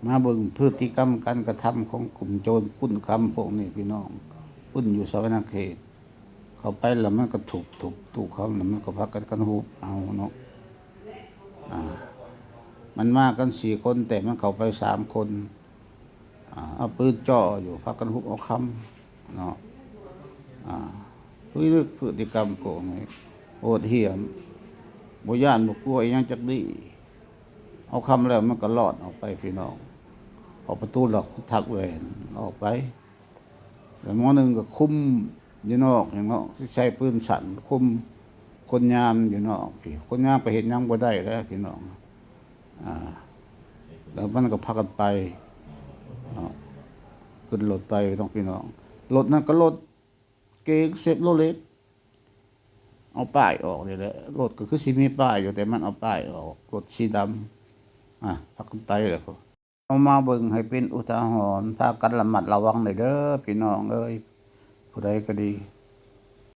ມາເບິ່ງພຶດຕິກຳການກະທຳຂອງກຸ່ມໂຈນປຸ້ນຄຳພວກນີ້ພີ່ນ້ອງ, ປຸ້ນຢູ່ສະຫວັນນະເຂດ. ເຂົ້າໄປແລ້ວມັນກໍທຸບໆຕູ້ເຂົາ ແລ້ວມັນກໍພາກັນກັນຮຸບເອົາເນາະ. ອາ ມັນມາກັນສີ່ຄົນ ແຕ່ມັນເຂົ້າໄປສາມຄົນ. ອາ ເອົາປືນເຈາະຢູ່ ພາກັນຮຸບເອົາຄຳເນາະ. ອາ ພິລຶກພຶດຕິກຳພວກນີ້ໂຫດຫ້ຽມ, ບໍ່ຢ້ານບໍ່ກົວອີ່ຫຍັງຈັກດີ້. ເອົາຄຳແລ້ວມັນກໍລອດອອກໄປພີ່ນ້ອງ, ເອົາປະຕູລັອກທັບແຫວນອອກໄປ. ແລ້ວໝໍໜຶ່ງກໍຄຸມຢູ່ນອກ ຫຍັງເນາະ, ໃຊ້ປືນສັ້ນຄຸມຄົນຍາມຢູ່ນອກພີ້. ຄົນຍາມກໍເຮັດຫຍັງບໍ່ໄດ້ແລ້ວພີ່ນ້ອງ. ອາ ແລ້ວມັນກໍພາກັນໄປເນາະ, ຂຶ້ນລົດໄປພີ່ນ້ອງ. ລົດນັ້ນກໍລົດເກງເຊບໂຣເລັດ ເອົາປ້າຍອອກນີ້ແຫຼະ. ລົດກໍຄືຊິມີປ້າຍຢູ່ ແຕ່ມັນເອົາປ້າຍອອກ, ລົດສີດຳ. ອາ ພາກັນໄປແລ້ວ. ເອົາມາເບິ່ງໃຫ້ເປັນອຸທາຫອນ, ພາກັນລະມັດລະວັງແດ່ເດີພີ່ນ້ອງເອີຍ. ຜູ້ໃດກໍດີ